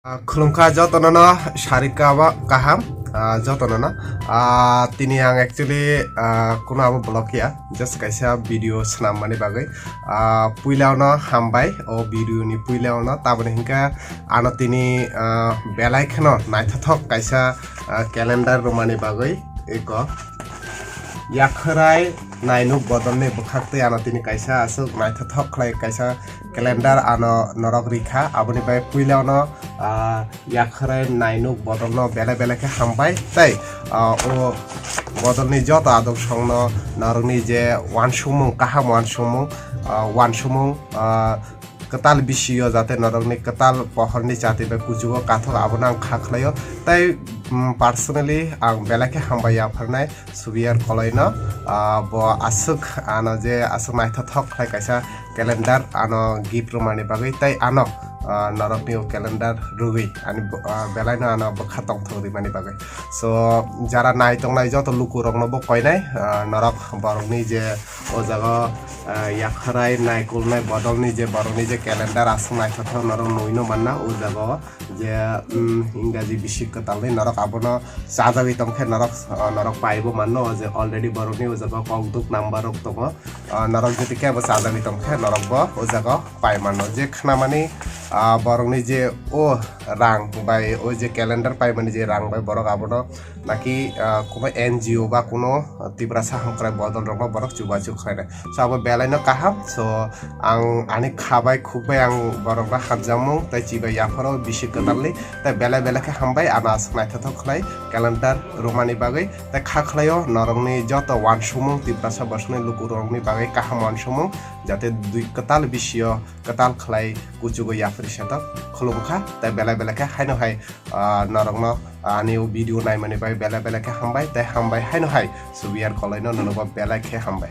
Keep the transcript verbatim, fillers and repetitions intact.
Ah, khulumkha jotono no, sarika ba kaham, ah, jotono no. Ah, tini ang actually, ah, kuno abo vlog ya, just kaisa video swnam mani bagwi. Ah, puila no hambai, o video ni puila no, taboni hinkha ano tini, ah, belai kheno naithothok kaisa, ah, calendar rwmani bagwi eko. Yakhrai nainuk bodolni bwkhak tei ano tini kaisa aswk naithothok khlai kaisa calendar ano norok rikha, aboni bai puila no, ah, yakhrai nainuk bodolno belai belai khe hambai tei, ah, o bodolni joto adong songno norokni je uansukmung, kaham uansukmung, ah, uansukmung, ah, kwtal bisio jate norokni kwtal pohorni chati bai kuchugo kathok abono ang kha khlaio. Tei, mm, personally ang belai khe hambai yapharnai Subiyar Koloino, ah, bo aswk ano je aswk naithothok khlai kaisa calendar ano gift rwmani bagwi tei ano, ah, norokni o calendar rwgwi ani bo-, ah, belaino ano bwkha tongthok rimani bagwi. So, jara nai tongnai joto lukurokno bo koinai, ah, norok borokni je o jaga, ah, yakhrai naikolnai bodolni je borokni je calendar aswk naithothok norok nuino manna o jaga o je, mm, Ingraji bisi kwtalni norok abono chajagwi tongkhe norok, ah, norok paibo manno o je already borokni o jaga kokduk number rok tongo. Ah, norok jodi kebo chajagwi tongkhe norok bo o jaga pai manno je khnamani, ah, borokni je o rang bai o je calendar paimani je rang bai borok abono naki, ah, kuno N G O ba kuno Tiprasa hamkrai bodol rokno borok chubachu khlainai. So abo belaino kaham. So ang ani kha bai khuk bai ang borokno hamjakmung tei chibai yapharo bisi kwtalni tei belai belai khe hambai ano aswk naithothok khlai calendar rwmani bagwi tei kha khlaio norokni joto uansukmung Tiprasa bosongni lukurokni bagwi kaham uansukmung jate dui kwtal bisio kwtal khlai kuchugo yapharwi setok khulumkha tei belai belai khe haino hai, ah, norokno ani o video naimani bai belai belai khe hambai tei hambai haino hai Subiyar Koloino nono bo belai khe hambai.